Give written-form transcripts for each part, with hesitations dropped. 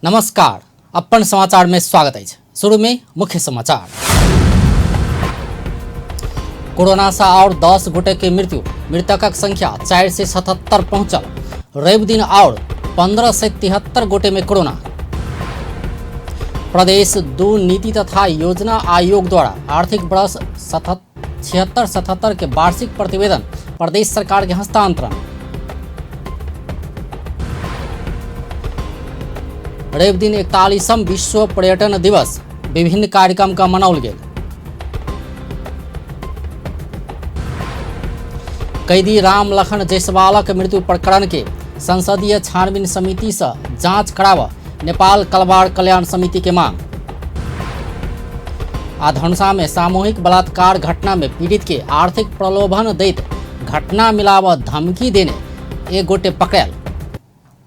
नमस्कार, अपन समाचार में स्वागत अछि। शुरू में मुख्य समाचार। कोरोना से और 10 गोटे के मृत्यु, मृतकक संख्या 477 पहुंचल। रवि दिन और 1573 गोटे में कोरोना। प्रदेश 2 नीति तथा योजना आयोग द्वारा आर्थिक वर्ष 76-77 के वार्षिक प्रतिवेदन प्रदेश सरकार के हस्तांतरण। रवि दिन 41म विश्व पर्यटन दिवस विभिन्न कार्यक्रम का मनाओल गेल। कैदी राम लखन जायसवालक मृत्यु प्रकरण के संसदीय छानबीन समिति से जांच कराव नेपाल कलवार कल्याण समिति के मांग। आ धनुषा में सामूहिक बलात्कार घटना में पीड़ित के आर्थिक प्रलोभन दैत घटना मिलाव धमकी देने एक गोटे पकड़ल।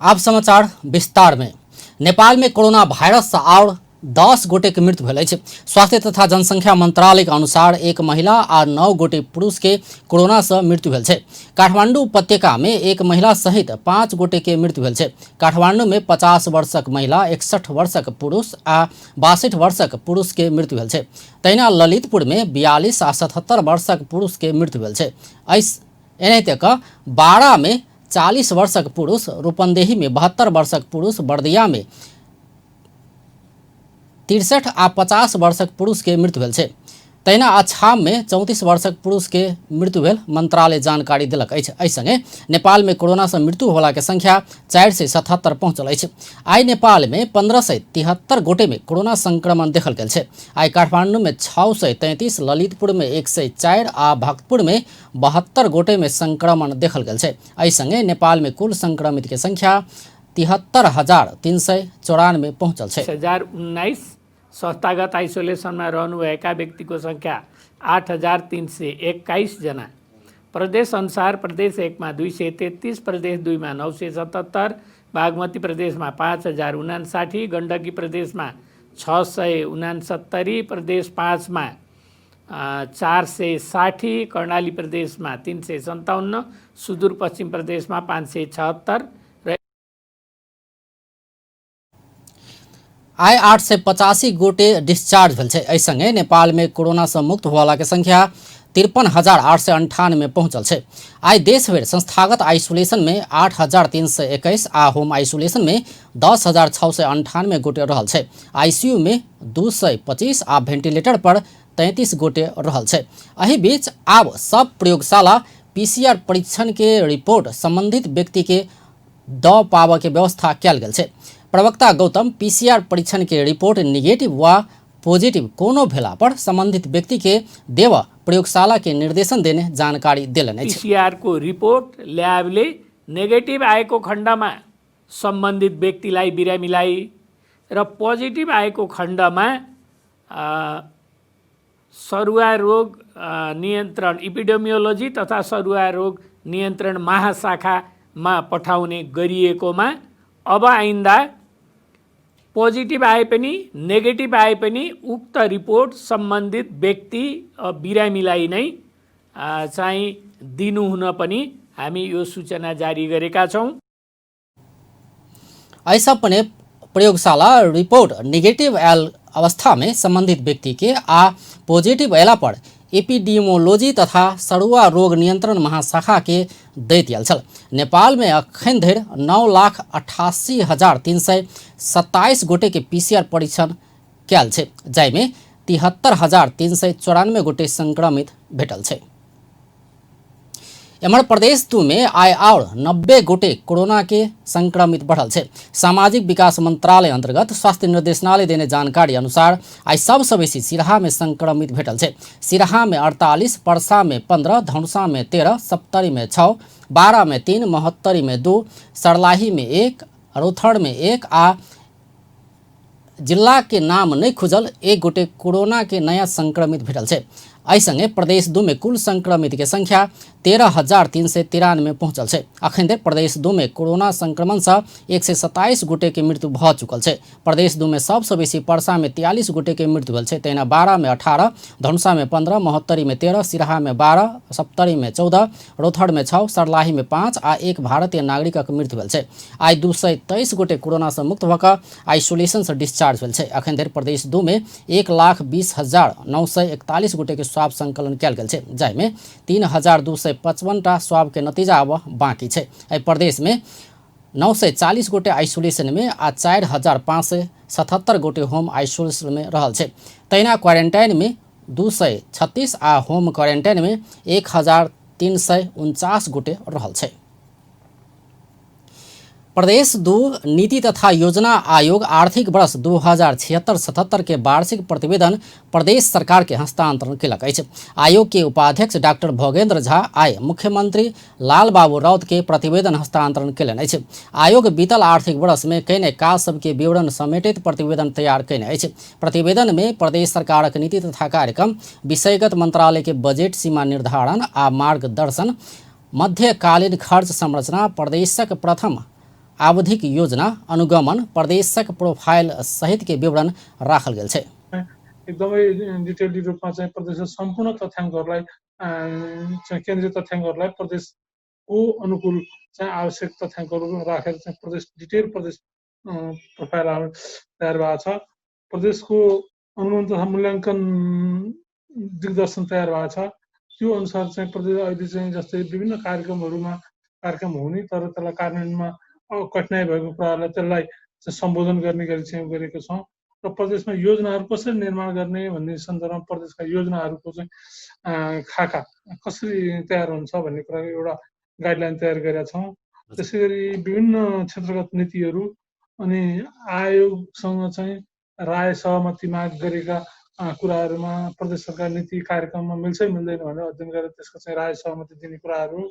आब समाचार विस्तार में। नेपाल में कोरोना वायरस से और 10 गोटे के मृत्यु भेल अछि। स्वास्थ्य तथा जनसंख्या मंत्रालय के अनुसार एक महिला आ 9 गोटे पुरुष के कोरोना से मृत्यु भेल छै। काठमांडू उपत्यका में एक महिला सहित 5 गोटे के मृत्यु भेल छै। काठमांडू में 50 वर्षक महिला, 61 वर्षक पुरुष आ 62 वर्षक पुरुष के मृत्यु भेल छै। तहिना ललितपुर में 42 आ 77 वर्षक पुरुष के मृत्यु भेल छै। एनाहिते क बारा में 40 वर्षक पुरुष, रूपन्देही में 72 वर्षक पुरुष, बर्दिया में 63 आ 50 वर्षक पुरुष के मृत्यु भेल छै। तहिना अछाम में 34 वर्षक पुरुष के मृत्यु भेल मंत्रालय जानकारी देलक अछि। एहि संगे नेपाल में कोरोना से मृत्यु होला के संख्या 477 पहुंचल अछि। आइ नेपाल में 1573 गोटे में कोरोना संक्रमण देखल गेल छै। आइ काठमांडू में 633, ललितपुर में 104 आ भक्तपुर में 72 गोटे में संक्रमण देखल गेल छै। एहि संगे नेपाल में कुल संक्रमित के संख्या 73,394 पहुंचल छै। 1019 संस्थागत आइसोलेसनमा रहनुभएका व्यक्तिको संख्या 8,321 जना। प्रदेश अनुसार प्रदेश 1 मा 233, प्रदेश 2 मा 977, बागमती प्रदेशमा 5,059, गण्डकी प्रदेशमा 669, प्रदेश 5 मा 460, कर्णाली प्रदेशमा 357, सुदूरपश्चिम प्रदेशमा 576 र आइ 885 गोटे डिस्चार्ज भेल छै। एहि संगे नेपाल में कोरोना से मुक्त होवाला के संख्या 53,898 पहुंचल छै। आइ देशभरि संस्थागत आइसोलेशन में 8,321 आ होम आइसोलेशन में 10,698 गोटे रहल छै। आईसीयू में 225 आ वेंटिलेटर पर 33 गोटे रहल छै। एहि बीच आब सब प्रयोगशाला पीसीआर परीक्षण के रिपोर्ट संबंधित व्यक्ति के द पाबऽ के व्यवस्था कयल गेल छै। प्रवक्ता गौतम पीसीआर परीक्षण के रिपोर्ट निगेटिव वा पॉजिटिव कोनो भेला पर संबंधित व्यक्ति के देव प्रयोगशाला के निर्देशन देने जानकारी देलनि अछि। पीसीआर को रिपोर्ट ल्याबले नेगेटिभ आएको खण्डमा सम्बन्धित व्यक्तिलाई, बिरामीलाई र पोजिटिभ आएको खण्डमा सरुवा रोग नियन्त्रण इपिडेमियोलोजी तथा सरुवा रोग नियन्त्रण महाशाखामा पठाउने गरिएकोमा अब आइन्दा पोजिटिभ आए पनि नेगेटिभ आए पनि उक्त रिपोर्ट सम्बन्धित व्यक्ति बिरामीलाई नै चाहिँ दिनुहुन पनि हामी यो सूचना जारी गरेका छौँ। ऐसा पनि प्रयोगशाला रिपोर्ट निगेटिव आयल अवस्था में संबंधित व्यक्ति के आ पॉजिटिव अयला पर एपिडेमियोलॉजी तथा सरुआ रोग नियंत्रण महाशाखा के दैत आयल छल। नेपाल में अखन धरि 9,88,327 गोटे के पीसीआर परीक्षण कयल छै, जाहिमे 73,394 गोटे संक्रमित भेटल छै। एम्हर प्रदेश 2 में आइ और 90 गोटे कोरोना के संक्रमित बढ़ल छै। सामाजिक विकास मंत्रालय अंतर्गत स्वास्थ्य निर्देशनालय देने जानकारी अनुसार आइ सबसँ बेसी सिरहा में संक्रमित भेटल छै। सिरहा में 48, परसा में 15, धनुषा में 13, सप्तरी में 6, बारा में 3, महोत्तरी में 2, सर्लाही में 1, रौथर में 1 आ जिला के नाम नहीं खुजल 1 गोटे कोरोना के नया संक्रमित भेटल छै। एहि संगे प्रदेश 2 में कुल संक्रमित के संख्या 13,393 पहुंचल छै। अखन धरि प्रदेश 2 में कोरोना संक्रमण से 127 गोटे के मृत्यु भऽ चुकल छै। प्रदेश 2 में सबसँ बेसी परसा में 43 गोटे के मृत्यु भेल छै। तहिना 12 में 18, धनुषा में 15, महोत्तरी में 13, सिरहा में 12, सप्तरी में 14, रौथर में 6, सरलाही में 5 आ 1 भारतीय नागरिकक मृत्यु भेल छै। आइ 223 गोटे कोरोना से मुक्त भऽ कऽ आइसोलेशन से डिस्चार्ज भेल छै। अखन धरि प्रदेश 2 में 1,20,941 गोटे के स्वाब संकलन कयल गेल छै, जाहिमे 3,255 टा स्वाब के नतीजा आब बाकी छै। एहि प्रदेश में 940 गोटे आइसोलेशन में आ 4,577 गोटे होम आइसोलेशन में रहल छै। तहिना क्वारेंटाइन में 236 आ होम क्वारेंटाइन में 1,349 गोटे रहल छै। प्रदेश 2 नीति तथा योजना आयोग आर्थिक वर्ष 2076-77 के वार्षिक प्रतिवेदन प्रदेश सरकार के हस्तांतरण केलक अछि। आयोग के उपाध्यक्ष डॉक्टर भोगेंद्र झा आइ मुख्यमंत्री लालबाबू राउत के प्रतिवेदन हस्तांतरण केलनि अछि। आयोग बीतल आर्थिक वर्ष में कयने काज सबके विवरण समेटित प्रतिवेदन तैयार कयने अछि। प्रतिवेदन में प्रदेश सरकारक नीति तथा कार्यक्रम, विषयगत मंत्रालय के बजट सीमा निर्धारण आ मार्गदर्शन, मध्यकालीन खर्च संरचना, प्रदेशक प्रथम आवधिक योजना अनुगमन, प्रदेशक प्रोफाइल सहित के विवरण राखल गेल छै। एकदमै डिटेल रूपमा चाहिँ प्रदेशको सम्पूर्ण तथ्याङ्कहरूलाई चाहिँ केन्द्रीय तथ्याङ्कहरूलाई प्रदेशको अनुकूल चाहिँ आवश्यक तथ्याङ्कहरू राखेर चाहिँ प्रदेश डिटेल प्रदेश प्रोफाइल तयार भएको छ। प्रदेशको अनुगमन तथा मूल्याङ्कन दिग्दर्शन तयार भएको छ। त्यो अनुसार चाहिँ प्रदेश अहिले चाहिँ जस्तै विभिन्न कार्यक्रमहरूमा कार्यक्रम हुने तर त्यसलाई कार्यान्वयनमा कठिनाइ भएको कुराहरूलाई त्यसलाई सम्बोधन गर्ने गरी चाहिँ गरेको छौँ र प्रदेशमा योजनाहरू कसरी निर्माण गर्ने भन्ने सन्दर्भमा प्रदेशका योजनाहरूको चाहिँ खाका कसरी तयार हुन्छ भन्ने कुराको एउटा गाइडलाइन तयार गरेका छौँ। त्यसै गरी विभिन्न क्षेत्रगत नीतिहरू अनि आयोगसँग चाहिँ राय सहमति माग गरेका कुराहरूमा प्रदेश सरकार नीति कार्यक्रममा मिल्छ मिल्दैन भनेर अध्ययन गरेर त्यसको चाहिँ राय सहमति दिने कुराहरू।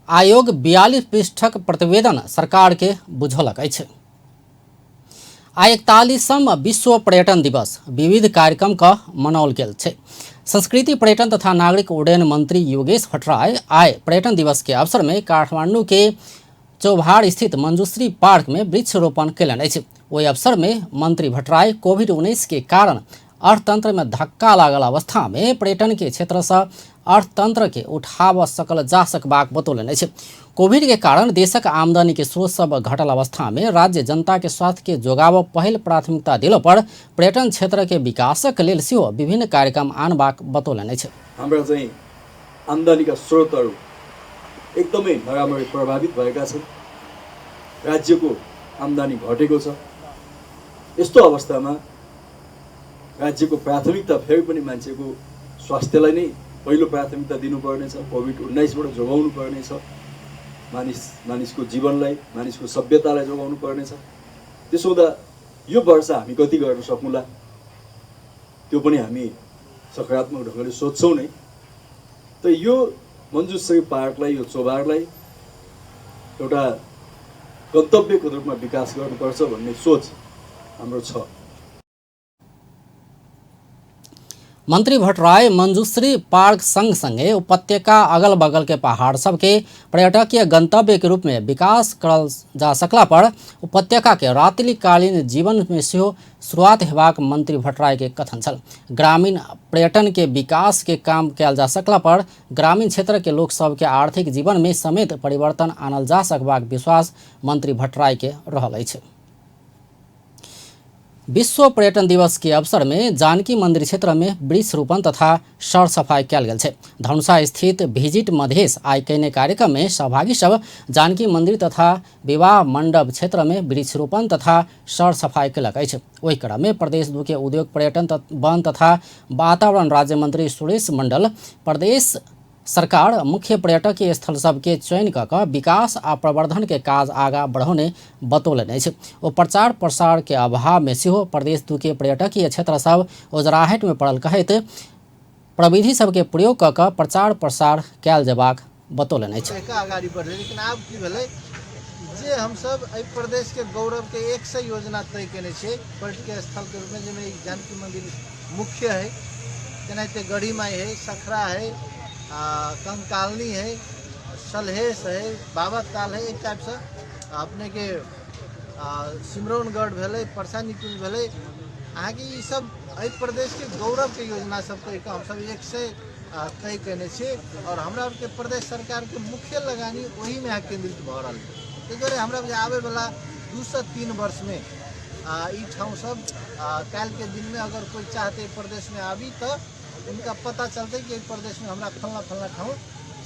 आयोग 42 पृष्ठक प्रतिवेदन सरकार के बुझौलक अछि। आइ 41म विश्व पर्यटन दिवस विविध कार्यक्रम क मनाओल गेल छै। संस्कृति पर्यटन तथा नागरिक उड्डयन मंत्री योगेश भट्टराई आइ पर्यटन दिवस के अवसर में काठमांडू के चौभार स्थित मंजूश्री पार्क में वृक्षारोपण कयलनि अछि। ओहि अवसर में मंत्री भट्टराई कोविड-19 के कारण अर्थतंत्र में धक्का लागल अवस्था में पर्यटन के क्षेत्र से अर्थतंत्र के उठाव सकल जा सकबाक बतौलनि अछि। कोविड के कारण देशक आमदनी के स्रोत सब घटल अवस्था में राज्य जनता के स्वास्थ्य के जोगाव पहिल प्राथमिकता दिलो पर पर्यटन क्षेत्र के विकासक लेल सेहो विभिन्न कार्यक्रम आनबाक बतौलनि अछि। हाम्रा चाहिँ आमदनीका स्रोतहरू एकदमै नराम्ररी प्रभावित भएका छन्, राज्यको आमदानी घटेको छ। यस्तो अवस्थामा राज्यको प्राथमिकता फेरि पनि मान्छेको स्वास्थ्यलाई नै पहिलो प्राथमिकता दिनुपर्नेछ, कोभिड-19बाट जोगाउनु पर्नेछ, मानिसको जीवनलाई, मानिसको सभ्यतालाई जोगाउनु पर्नेछ। त्यसो हुँदा यो वर्ष हामी कति गर्न सकौँला त्यो पनि हामी सकारात्मक ढङ्गले सोध्छौँ नै। त यो मञ्जुश्री पार्कलाई, यो चौबारलाई एउटा गन्तव्यको रूपमा विकास गर्नुपर्छ भन्ने सोच हाम्रो छ। मंत्री भट्टराई मंजूश्री पार्क सँगसँगै उपत्यका अगल बगल के पहाड़ सबके पर्यटकीय गंतव्य के रूप में विकास करल जा सकला पर उपत्यका के रात्रिकालीन जीवन में सेहो शुरुआत हेबाक मंत्री भट्टराई के कथन छल। ग्रामीण पर्यटन के विकास के काम कयल जा सकला पर ग्रामीण क्षेत्र के लोक सब के आर्थिक जीवन में समेत परिवर्तन आनल जा सकबाक विश्वास मंत्री भट्टराई के रहल अछि। विश्व पर्यटन दिवस के अवसर में जानकी मंदिर क्षेत्र में वृक्षारोपण तथा सरसफाई कयल गेल छै। धनुषा स्थित भिजिट मधेश आइ कयने कार्यक्रम में सहभागी सब जानकी मंदिर तथा विवाह मंडप क्षेत्र में वृक्षारोपण तथा सरसफाई कयलक अछि। ओहि क्रम में प्रदेश 2 के उद्योग पर्यटन वन तथा वातावरण राज्य मंत्री सुरेश मंडल प्रदेश सरकार मुख्य पर्यटकीय स्थल सबके चयन कऽ कऽ विकास आ प्रवर्धन के काज आगाँ बढ़ौने बतौलनि अछि। ओ प्रचार प्रसार के अभाव में सेहो प्रदेश 2 के पर्यटकीय क्षेत्र सब ओझराहट में पड़ल कहैत प्रविधि सबके प्रयोग कऽ कऽ प्रचार प्रसार कयल जेबाक बतौलनि अछि। अगाडि बढ्लै, लेकिन आब की भेलै जे हमसब एहि प्रदेशके गौरवके 100 योजना तय केने छियै पर्यटकीय स्थलके रूपमे, जाहिमे ई जानकी मंदिर मुख्य है, तेनाहिते गढ़ी माई है, सखरा है, कंकालनी है, सलहेश है, बाबा ताल है, एक टाइपसँ अपनेके सिमरौनगढ़ भेलै, परसा निकुंज भेलै। अहाँके ई सब एहि प्रदेशके गौरवके योजना सब कहि कऽ हमसब 100 तय केने छी और हमरा आरके प्रदेश सरकारके मुख्य लगानी ओहिमे अहाँ केंद्रित भऽ रहल छै। ताहि दुआरे हमरा आबैवला 2 से 3 वर्षमे ई ठाउँ सब काल्हिके दिनमे अगर कोइ चाहतै प्रदेशमे आबी तऽ उनका पता चलतै कि एहि प्रदेशमे हमरा फल्लाँ फल्लाँ ठाउँ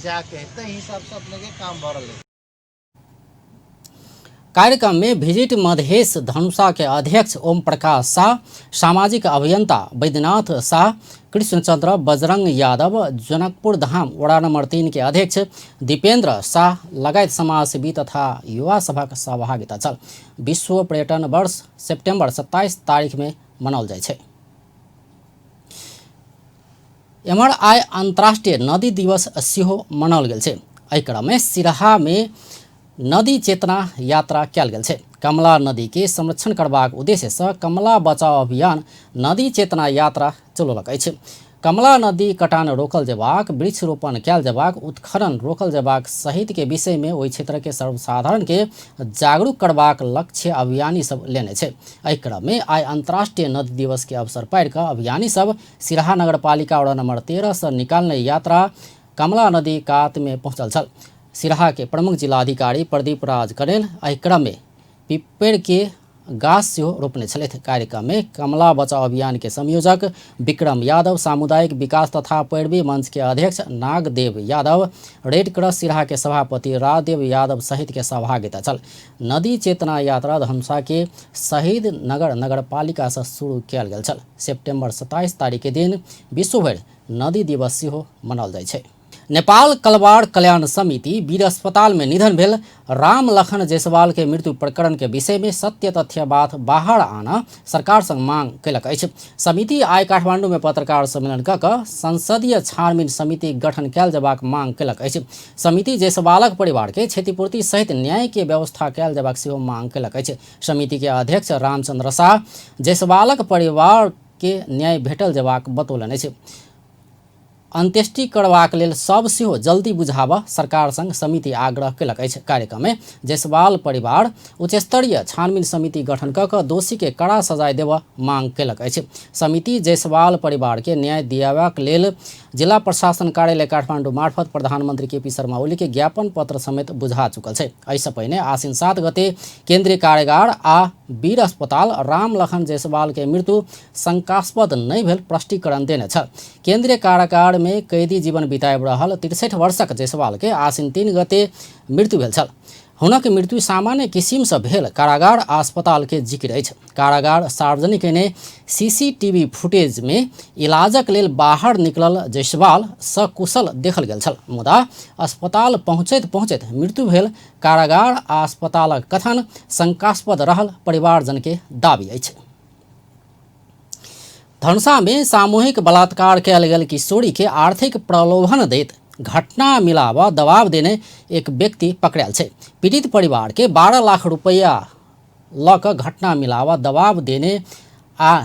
जाके है। ताहि हिसाबसँ अपनेके काम भऽ रहल है। कार्यक्रम में विजिट मधेश धनुषा के अध्यक्ष ओम प्रकाश शाह, सामाजिक अभियंता बैद्यनाथ शाह, कृष्णचंद्र बजरंग यादव, जनकपुर धाम वड़ा नंबर 3 के अध्यक्ष दीपेंद्र शाह लगायत समाजसेवी तथा युवा सभक सहभागिता छल। विश्व पर्यटन वर्ष सितंबर 27 तारीख में मनाओल जाइ छै। एम्हर आइ अंतर्राष्ट्रीय नदी दिवस सेहो मनाओल गेल छै। एहि क्रम में सिरहा में नदी चेतना यात्रा कयल गेल छै। कमला नदी के संरक्षण करबाक उद्देश्य से कमला बचाओ अभियान नदी चेतना यात्रा चलौलक अछि। कमला नदी कटान रोकल जेबाक, वृक्षरोपण कयल जेबाक, उत्खनन रोकल जेबाक सहित के विषय में ओहि क्षेत्र के सर्वसाधारण के जागरूक करबाक लक्ष्य अभियानी सब लेने छै। एहि क्रम में आइ अंतर्राष्ट्रीय नदी दिवस के अवसर पारि कऽ अभियानी सब सिरहा नगरपालिका वड़ा नंबर 13 से निकालने यात्रा कमला नदी कात में पहुंचल छल। सिरहा के प्रमुख जिलाधिकारी प्रदीप राज करेल एहि क्रम में पिप्पर के गाछ सेहो रोपने छलथि। कार्यक्रम में कमला बचाओ अभियान के संयोजक विक्रम यादव, सामुदायिक विकास तथा पैरवी मंच के अध्यक्ष नागदेव यादव, रेड क्रॉस सिरहा के सभापति राजदेव यादव सहित के सहभागिता छल। नदी चेतना यात्रा धनुषा के शहीद नगर नगरपालिका से शुरू कयल गेल छल। सितंबर 27 तारीख के दिन विश्वभरि नदी दिवस सेहो मनाओल जाइ छै। नेपाल कलवार कल्याण समिति वीर अस्पताल में निधन भेल राम लखन जायसवाल के मृत्यु प्रकरण के विषय में सत्य तथ्य बात बाहर आना सरकार संग मांग कयलक अछि। समिति आइ काठमांडू में पत्रकार सम्मेलन कऽ कऽ संसदीय छानबीन समिति गठन कयल जेबाक मांग कयलक अछि। समिति जायसवालक परिवार के क्षतिपूर्ति सहित न्याय के व्यवस्था कयल जेबाक सेहो मांग कयलक अछि। समिति के अध्यक्ष रामचंद्र शाह जायसवालक परिवार के न्याय भेटल जेबाक बतौलनि अछि। अंत्येष्टि करबाक लेल सब सेहो जल्दी बुझाबऽ सरकार संग समिति आग्रह कयलक अछि। कार्यक्रम में जायसवाल परिवार उच्चस्तरीय छानबीन समिति गठन कऽ कऽ दोषी के कड़ा सजाय देबऽ मांग कयलक अछि। समिति जायसवाल परिवार के न्याय दियाबाक लेल जिला प्रशासन कार्यालय काठमांडू मार्फत प्रधानमंत्री केपी शर्मा ओली के ज्ञापन पत्र समेत बुझा चुकल छै। एहिसँ पहिने आश्विन 7 गते केंद्रीय कारागार आ वीर अस्पताल राम लखन जायसवाल के मृत्यु शंकास्पद नहि भेल स्पष्टीकरण देने छल। केंद्रीय कारागार में कैदी जीवन बिताबि रहल 63 वर्षक जायसवाल के आश्विन 3 गते मृत्यु भेल छल। हुनक मृत्यु सामान्य किसिमसँ भेल कारागार आ अस्पताल के जिक्र अछि। कारागार सार्वजनिक कयने सीसीटीवी फुटेज में इलाजक लेल बाहर निकलल जायसवाल सकुशल देखल गेल छल, मुदा अस्पताल पहुँचैत पहुँचैत मृत्यु भेल कारागार आ अस्पतालक कथन शंकास्पद रहल परिवारजन के दावी अछि। धनुषा में सामूहिक बलात्कार कयल गेल किशोरी के आर्थिक प्रलोभन दैत घटना मिलावा दबाव देने एक व्यक्ति पकड़ायल छै। पीड़ित परिवार के 12 लाख रुपया लऽ कऽ घटना मिलावा दबाव देने आ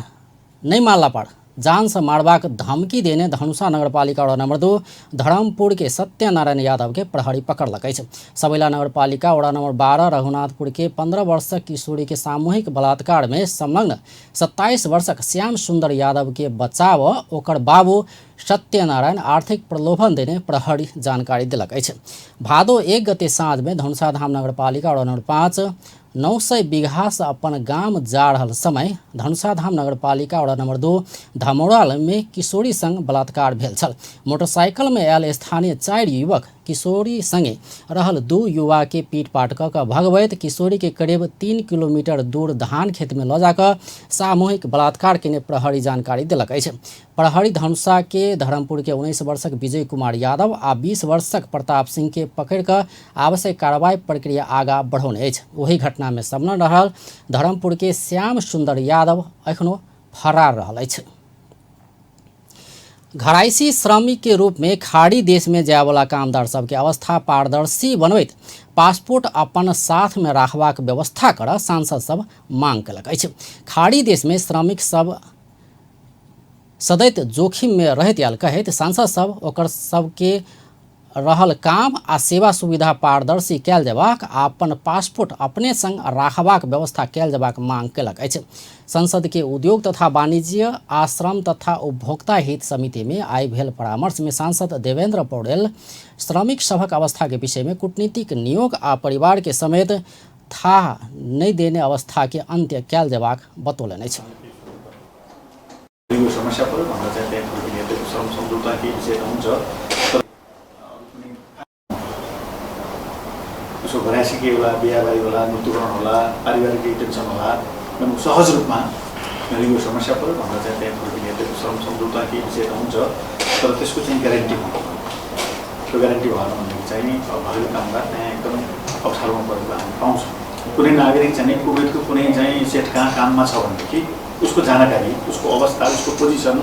नहि मानला पर जान से मारबाक धमकी देने धनुषा नगरपालिका वडा नंबर 2 धर्मपुर के सत्यनारायण यादव के प्रहरी पकड़लक अछि। सबैला नगरपालिका वडा नंबर 12 रघुनाथपुर के 15 वर्षक किशोरी के सामूहिक बलात्कार में संलग्न 27 वर्षक श्याम सुंदर यादव के बचाव ओकर बाबू सत्यनारायण आर्थिक प्रलोभन देने प्रहरी जानकारी देलक अछि। भादो 1 गते साँझ में धनुषाधाम नगरपालिका वडा नंबर 5 900 बीघा से अपन गाम जा रहल समय धनुषाधाम नगरपालिका वडा नंबर 2 धमौरा में किशोरी संग बलात्कार भेल छल। मोटरसाइकिल में आयल स्थानीय 4 युवक किशोरी संगे रहल 2 युवा के पीट पाट कऽ कऽ भगबैत किशोरी के करीब 3 किलोमीटर दूर धान खेत में लऽ जाकऽ सामूहिक बलात्कार केने प्रहरी जानकारी देलक अछि। प्रहरी धनुषा के धर्मपुर के 19 वर्षक विजय कुमार यादव आ 20 वर्षक प्रताप सिंह के पकड़ि कऽ आवश्यक कार्रवाई प्रक्रिया आगा बढ़ौने अछि। ओहि घटना में संलग्न रहल धर्मपुर के श्याम सुंदर यादव एखनो फरार रहल अछि। घरायसी श्रमिक के रूप में खाड़ी देश में जायवला कामदार सबके अवस्था पारदर्शी बनबैत पासपोर्ट अपन साथ में राखबाक व्यवस्था कर सांसद सब मांग कयलक अछि। खाड़ी देश में श्रमिक सब सदैत जोखिम में रहैत आयल कहैत सांसद सब ओकर सबके रहल काम आ सेवा सुविधा पारदर्शी कयल जेबाक आ अपन पासपोर्ट अपने संग राखबाक व्यवस्था कयल जेबाक मांग कयलक अछि। संसद के उद्योग तथा वाणिज्य आ श्रम तथा उपभोक्ता हित समिति में आइ भेल परामर्श में सांसद देवेंद्र पौडेल श्रमिक सभक अवस्था के विषय में कूटनीतिक नियोग आ परिवार के समेत थाह नहि देने अवस्था के अंत्य कयल जेबाक बतौलनि अछि। यो समस्या पऱ्यो भन्दा चाहिँ त्यहाँ फर्किने श्रम सम्झौता केही विषय त हुन्छ, तर उसको घरायसी के होला, बिहाबारी होला, मृत्युकरण होला, पारिवारिक केही टेन्सन होला, सहज रूपमा यो समस्या पऱ्यो भन्दा चाहिँ त्यहाँ फर्किने श्रम सम्झौता केही विषय त हुन्छ, तर त्यसको चाहिँ ग्यारेन्टी हुनु, त्यो ग्यारेन्टी भएन भनेदेखि चाहिँ घरेलु कामदार त्यहाँ एकदम अप्ठ्यारोमा परेको हामी पाउँछौँ। कुनै नागरिक चाहिँ कुवेतको कुनै चाहिँ सेठ कहाँ काममा छ भनेदेखि उसको जानकारी, उसको अवस्था, उसको पोजिसन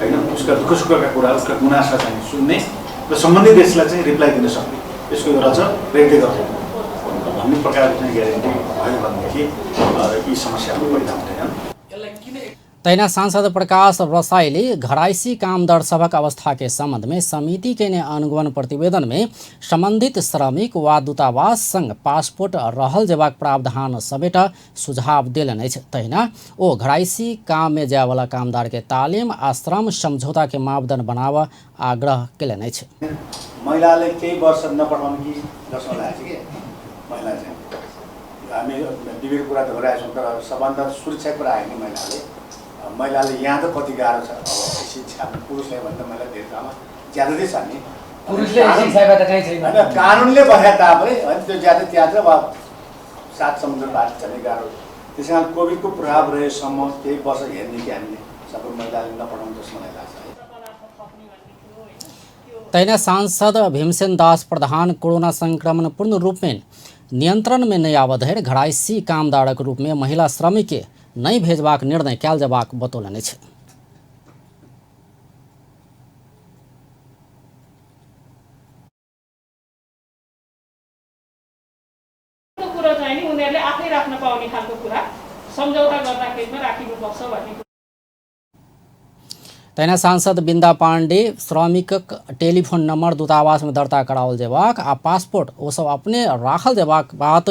होइन, उसका दुःख सुखका कुरा, उसका गुनासा चाहिँ सुन्ने र सम्बन्धित देशलाई चाहिँ रिप्लाई दिन सक्ने, यसको एउटा छ रेखदेख गर्ने भन्ने प्रकारको चाहिँ ग्यारेन्टी भयो भनेदेखि यी समस्याहरू पैदा हुँदैनन्। तहिना सांसद प्रकाश रसाईले घरायसी कामदार सभक अवस्था के संबंध में समिति के ने अनुगमन प्रतिवेदन में संबंधित श्रमिक वा दूतावास संग पासपोर्ट रहल जेबाक प्रावधान समेट सुझाव देलनि अछि। तहिना ओ घरायसी काम में जायवला कामदार के तालिम आ श्रम समझौता के मापदंड बनाव आग्रह केलनि अछि। महिलाले केही वर्ष नपठाउनु कि जसो लागेको छ कि महिला चाहिँ हामी विवेक कुरा त गरिरहेको छौँ, तर सबभन्दा सुरक्षा कुरा आयो नि महिलाले। महिलाले यहाँ त कति गाह्रो छ, अब शिक्षा पुरुषलाई भन्दा महिला धेरै ठाउँमा ज्यादै छ नि, पुरुषले होइन कानुनले बसाए तापनि होइन त्यो ज्यादै त्यहाँ छ वा सात समुद्र पार झनै गाह्रो। त्यस कारण कोभिडको प्रभाव रहेसम्म केही वर्ष हेर्ने कि हामीले सबै महिलाले नपठाउनु जस्तो मलाई लाग्छ। तहिना सांसद भीमसेन दास प्रधान कोरोना संक्रमण पूर्ण रूप में नियंत्रण में नहि आबऽ धरि घरायसी कामदारक रूप में महिला श्रमिक के नहि भेजबाक निर्णय कयल जेबाक बतौलनि अछि। कुरा चाहिँ नि उनीहरूले आफै राख्न पाउने खालको कुरा सम्झौता गर्दाखेरिमा राखिनुपर्छ भन्ने। तहिना सांसद बिंदा पांडे श्रमिकक टेलीफोन नंबर दूतावास में दर्ता कराओल जेबाक आ पासपोर्ट ओ सब अपने राखल जेबाक बात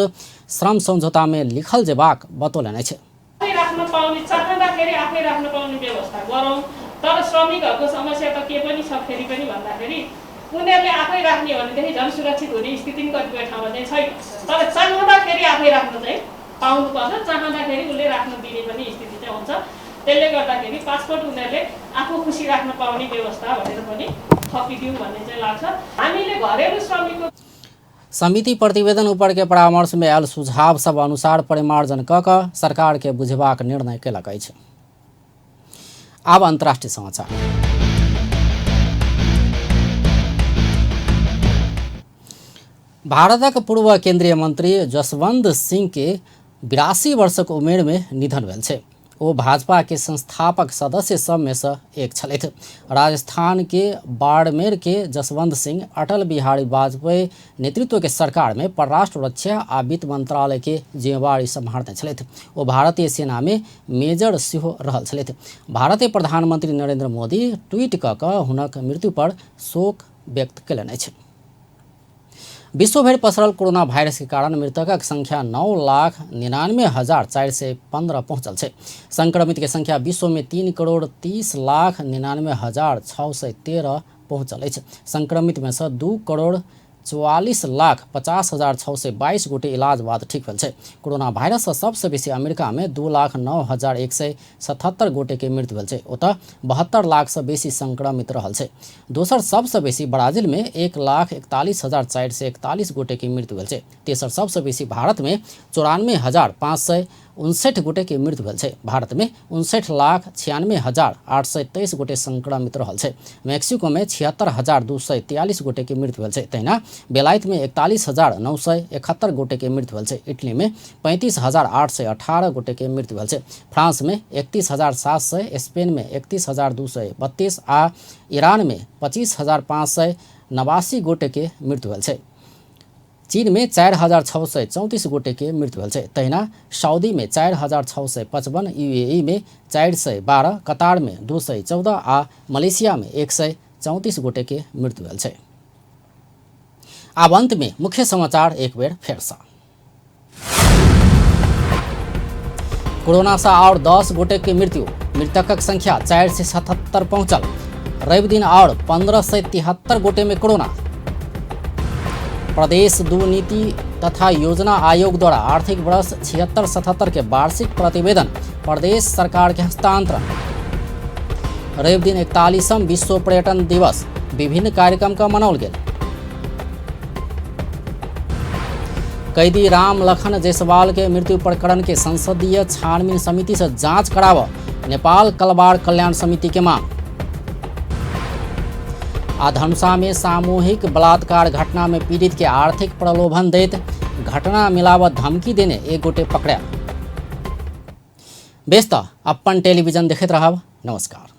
श्रम समझौता में लिखल जेबाक बतौलनि अछि। राख्न पाउने चाहँदाखेरि आफै राख्न पाउने व्यवस्था गरौँ, तर श्रमिकहरूको समस्या त के पनि छ फेरि पनि भन्दाखेरि उनीहरूले आफै राख्ने भनेदेखि झन् सुरक्षित हुने स्थिति पनि कतिपय ठाउँमा चाहिँ छैन, तर चाहँदाखेरि आफै राख्न चाहिँ पाउनुपर्छ, चाहँदाखेरि उसले राख्न दिने पनि स्थिति चाहिँ हुन्छ। त्यसले गर्दाखेरि पासपोर्ट उनीहरूले आफू खुसी राख्न पाउने व्यवस्था भनेर पनि थपिदिउँ भन्ने चाहिँ लाग्छ। हामीले घरेलु श्रमिकको समिति प्रतिवेदन ऊपर के परामर्श में आयल सुझाव सब अनुसार परिमार्जन क क सरकार के बुझबाक निर्णय केलक अछि। आब अंतर्राष्ट्रीय समाचार। भारतक पूर्व केंद्रीय मंत्री जसवंत सिंह के 82 वर्षक उमेर में निधन भेल छै। ओ भाजपा के संस्थापक सदस्य सब में से एक छलथि। राजस्थान के बाड़मेर के जसवंत सिंह अटल बिहारी वाजपेयी नेतृत्व के सरकार में परराष्ट्र रक्षा आ वित्त मंत्रालय के जिम्मेवारी सम्हारने छलथि। ओ भारतीय सेना में मेजर सेहो रहल छलथि। भारतीय प्रधानमंत्री नरेंद्र मोदी ट्वीट कऽ कऽ हुनक मृत्यु पर शोक व्यक्त कयलनि अछि। विश्वभरि पसरल कोरोना वायरस के कारण मृतकक संख्या 9,99,415 पहुंचल छै। संक्रमित के संख्या विश्व में 3,30,99,613 पहुंचल अछि। संक्रमित में से 2,44,50,622 गोटे इलाज बाद ठीक भेल छै। कोरोना वायरस से सबसे बेसी अमेरिका में 2,09,177 गोटे के मृत्यु भेल छै। ओतऽ 72 लाख से बेसी संक्रमित रहल छै। दोसर सबसे बेसी ब्राजील में 1,41,441 गोटे के मृत्यु भेल छै। तेसर सबसे बेसी भारत में 94,500 59 गोटे के मृत्यु भेल छै। भारत में 59,96,823 गोटे संक्रमित रहल छै। मैक्सिको में 76,243 गोटे के मृत्यु भेल छै। तहिना बेलायत में 41,971 गोटे के मृत्यु भेल छै। इटली में 35,818 गोटे के मृत्यु भेल छै। फ्रांस में 31,700, स्पेन में 31,232 आ ईरान में 25,589 गोटे के मृत्यु भेल छै। चीन में 4,634 गोटे के मृत्यु भेल छै। तहिना सऊदी में 4,655, यूएई में 412, कतार में 214 आ मलेशिया में 134 गोटे के मृत्यु भेल छै। आब अंत में मुख्य समाचार एक बेर फेरसँ। कोरोना से और 10 गोटे के मृत्यु, मृतकक संख्या 477 पहुंचल। रवि दिन और 1573 गोटे में कोरोना। प्रदेश 2 नीति तथा योजना आयोग द्वारा आर्थिक वर्ष 76-77 के वार्षिक प्रतिवेदन प्रदेश सरकार के हस्तांतरण। रवि दिन 41म विश्व पर्यटन दिवस विभिन्न कार्यक्रम का मनाओल गेल। कैदी राम लखन जायसवाल के मृत्यु प्रकरण के संसदीय छानबीन समिति से जांच कराव नेपाल कलवार कल्याण समिति के मांग। आ धनुषा में सामूहिक बलात्कार घटना में पीड़ित के आर्थिक प्रलोभन दैत घटना मिलावत धमकी देने एक गोटे पकड़ा। बेस त अपन टेलीविजन देखैत रहब। नमस्कार।